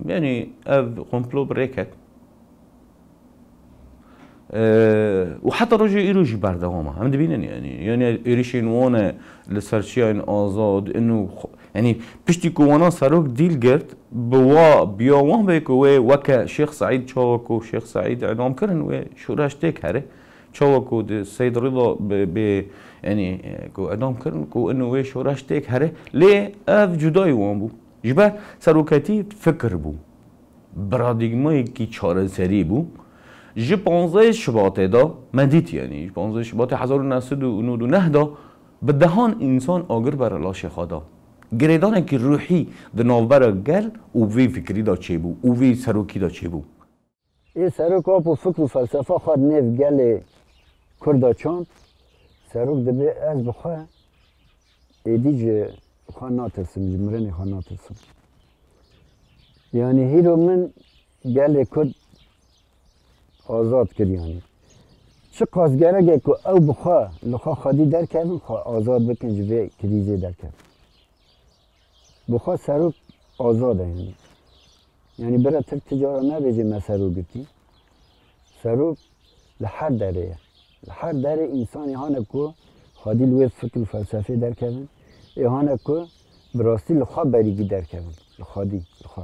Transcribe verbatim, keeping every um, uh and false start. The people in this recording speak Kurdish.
Yanî ev komplo bi rê ket. Eee, û heta rojê îro jî berdewam e. Em dibînin yanî. Yanî êrişên wan e li ser çiyayên azad, inu xwe, yanî piştî ku wana serok dîl girt, bi wa, biya wan be ku wê weke Şêx Seîd, çawa ku Şêx Seîd edam kirin, wê şoreş têk here. Çawa ku di Seyd Rida bi, bi, yanî, e, ku edam kirin, ku inu wê şoreş têk here. Lê ev cudayî wan bû. Ji ber seroketî fikir bû. Paradîgmayekî çareserî bû. Ji panzdeh Şibatê de me dît, yanî ji panzdeh Şibatê hezar û neh sed û nod û neh de bi dehan însan agir bere laşê xwe da. Girêdanekî ruhî di navbera gel û vê fikirî de çêbû û vê serokî de çêbû. Ê serok apo fikr û felsefa xwe di nêv gelê Kurda çand. Serok dibê ez bi xwe êdî ji xwe natirsim, ji mirinê xwe natirsim. Yanî hîro min gelê Kurd azad kir yanî. Çiqas gerek e ku ew bi xwe li xwe xwedî derkevin, xwe azad bikin ji vê krîzê derkevin. Bi xwe serok azad e yanî. Yanî bira Tirk ti cara nebêje me serok girtî. Serok li her derê ye. Li her derê însanê hane ku xwedî li wê fikr û felsefê derkevin. Ê hane ku bi rastî li xwe berîgî derkevin. Li xwedî, li xwe.